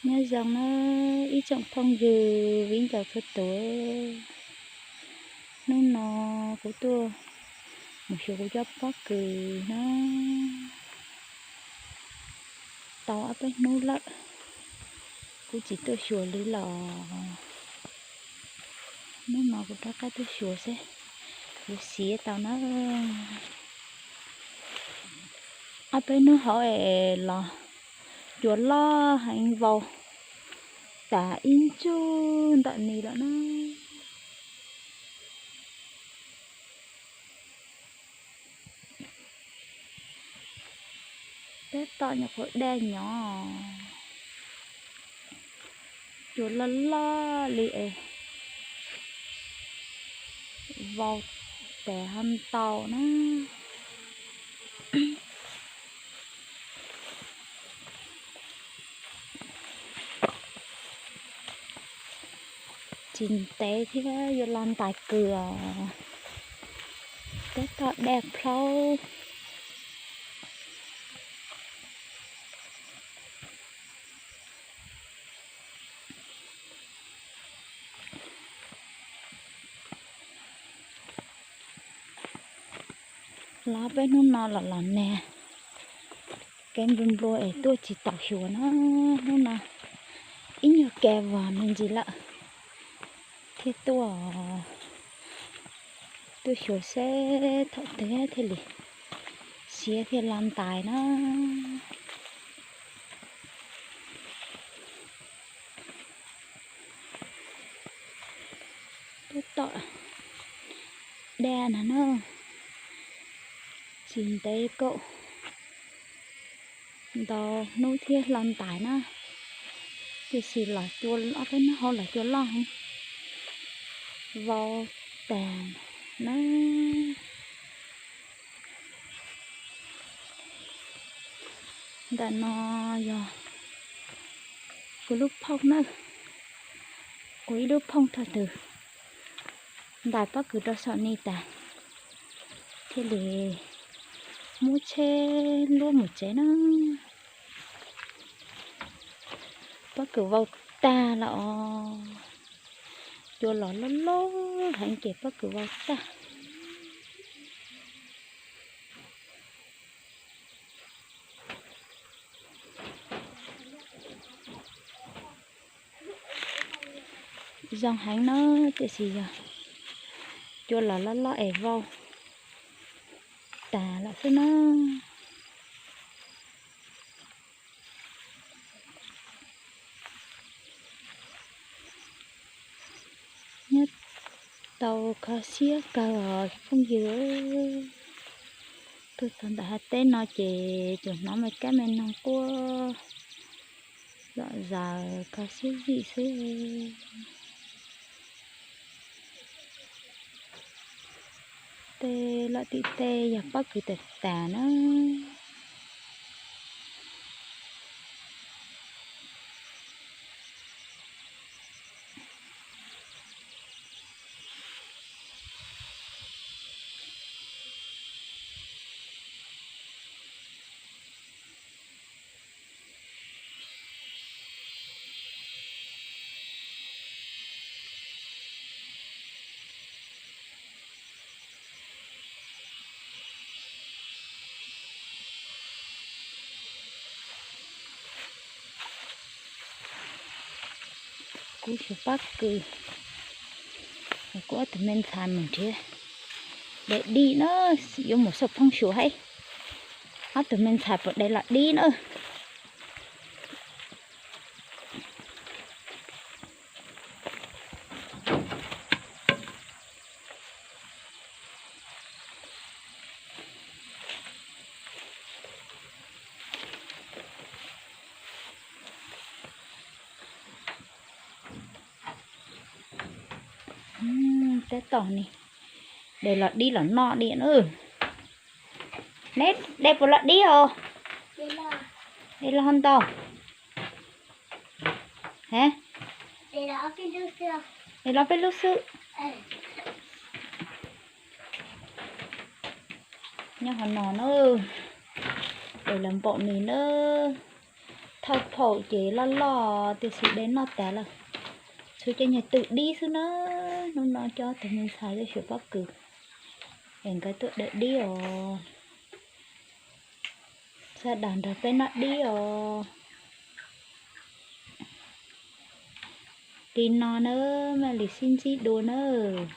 Nyob zoo na ib tsoom phooj ywg viv ncaus txhua tus. Hnub no kuv tuaj mus xyuas kuv cov pob kws na. Tau ob peb hnub lawm kuv tsis tuaj xyuas li los hnub no kuv rov qab tuaj xyuas seb kuv siv tau na. Ob peb hnub hauv es los cua loj heev, vau tas ib ntsug ntawm ni lawm na. Tab tom nyuam qhuav daj nyob, cua loj loj li es vau tas ho ntau na. Tsis ntev thiab yuav los ntais kws os. Tab tom daj plhaub. Los peb hnub no los los nag, kev nplua nplua es tuaj tsis taus xyuas na. Hnub no ib nyuag kas vog me ntsis lawm thiaj tuaj, tuaj xyuas seb thaum twg thiaj li siav thiaj los ntais na. Tab tom daj no na, tsis ntev kaum ntau hnub thiab hlo ntais na, tiam sis los cua ob peb hnub hauv los cua loj heev, vau tas na. Ntawm no yog kuv lub phooj na, kuv ib lub phooj thaum twg ntais pob kws rau saum ni tas thiaj li muab tsheb luab mus tsev na. Pob kws vau tag lawm os, cua los loj loj heev ces pob kws vau tag. Zoo heev na, tiam sis yog cua los loj loj es vau tas lawm xwb na. Nyob tau kho siab kawg os phooj ywg. Tuaj txog ntawm hav teb no ces tsuas hnov me kab me noog quaj zom zaws kho siab zim xwb. Tej lawm tim tej yog pob kws tas tas na. Kuv xyuas pob kws, kuv ob tug me ntxhais mus nrhiav daim dib na, yuav mus xauj phooj xyuas hais. Ob tug me ntxhais puas daim los dib na. Tab tom ni, daim los dib los noj diam na. Neb daim puas los dib os? Daim los ho ntau. Hab, daim los peb lub xwb. Nyob hauv no na, daim los npaum ni na. Thauj phaum ces loj loj tiam sis de noj tas lawm. Txhua cov nyuag twm dib xwb na. Hnub no coj tus me ntxhais tuaj xyuas pob kws es nkawd tuaj de dib os. Sawv daws nrog peb noj dib os. Li no na, mam li sib ntsib dua nawb.